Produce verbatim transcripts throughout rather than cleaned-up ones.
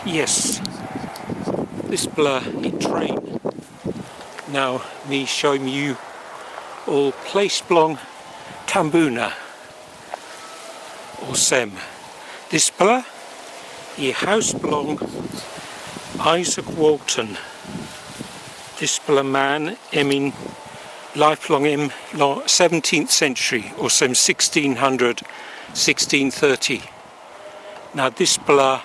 Yes, dispela i train. Nau mi soim yu ol ples bilong Tambuna. Olsem, dispela i haus bilong Isaac Walton. Dispela man em in laip long em long seventeenth century, olsem sixteen hundred, sixteen thirty. Na dispela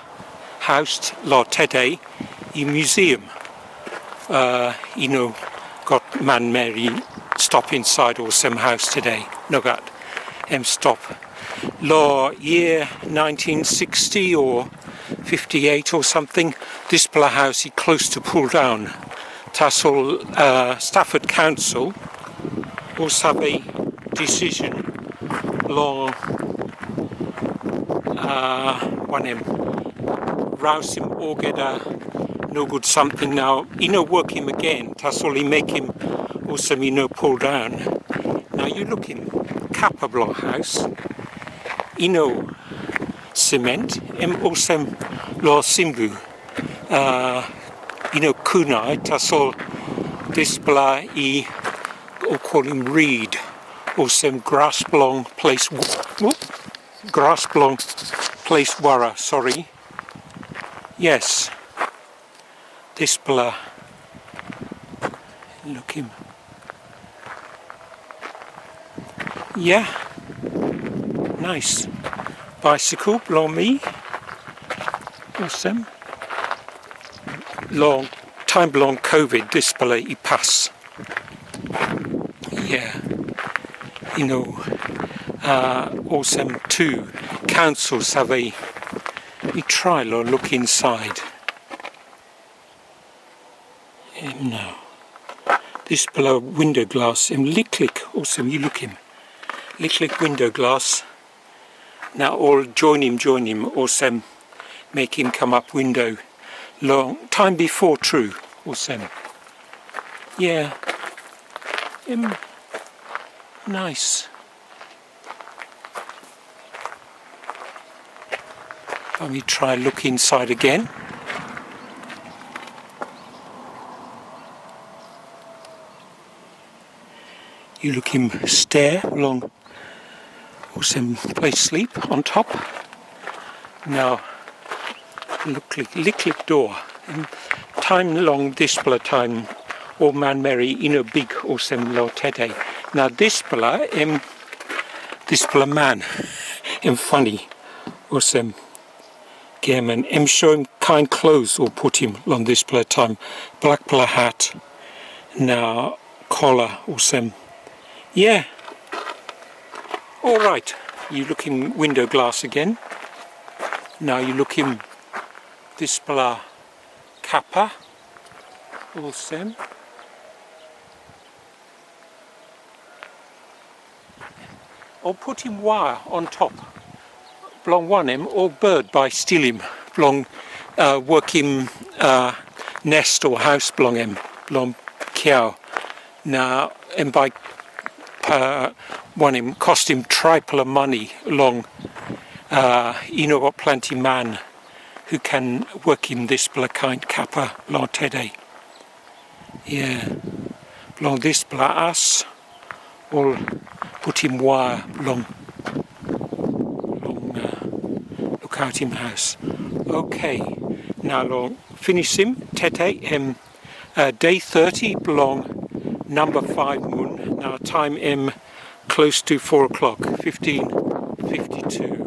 haus lo tede i museum. Uh, i no gat manmeri stap insait olsem haus tede. Nogat, em stap. Lo year nineteen sixty or fifty-eight or something, dispela haus i close to pull down. Tasol uh, Stafford Council ol save decision long uh, wanem, rausim olgeta nogut something nau i no workim again. Tasol i mekim olsem i no pull down. Nau yu lukim kapa bilong haus i no cement, em olsem lo simbu. Uh, i no kunai, tasol dispela i ol kolim reed, olsem gras bilong ples, gras bilong ples wara, sori. Yes, dispela, lukim. Yeah, nice. Bicycle bilong mi. Olsem. Long taim bilong COVID dispela i pas. Yeah. You know, uh, olsem tu council save i trai lo look inside. Em nau. Dispela window glass em liklik olsem yu lukim. Liklik window glass. Na ol joinim joinim olsem mekim kamap window long taim bipo tru olsem. Yeah. Em nice. Let me try look inside again. You look him stare long olsem place sleep on top. Now look like liklik door. Em taim long dispela taim ol manmeri i no big olsem lo tede. Na dispela em dispela man em funny olsem. Giaman em soim kain klos ol putim long dispela taim, blakpela hat na kola olsem. Yeah. Orait, yu lukim window glass again. Nau yu lukim dispela kapa olsem. Ol putim wire on top. Bilong wanem, ol bird bai stilim bilong uh, workim uh, nest o haus bilong em, bilong kiau. Na em bai uh, wanem, kostim tripela mani long uh, i no got planti man who can workim dispela kain kapa long tede. Yeah. Bilong dispela as ol putim wire long long uh, lukautim haus. Okay. Nau long finisim tete em uh, day thirty bilong number five moon. Nau taim em close to four o'clock, fifteen fifty-two.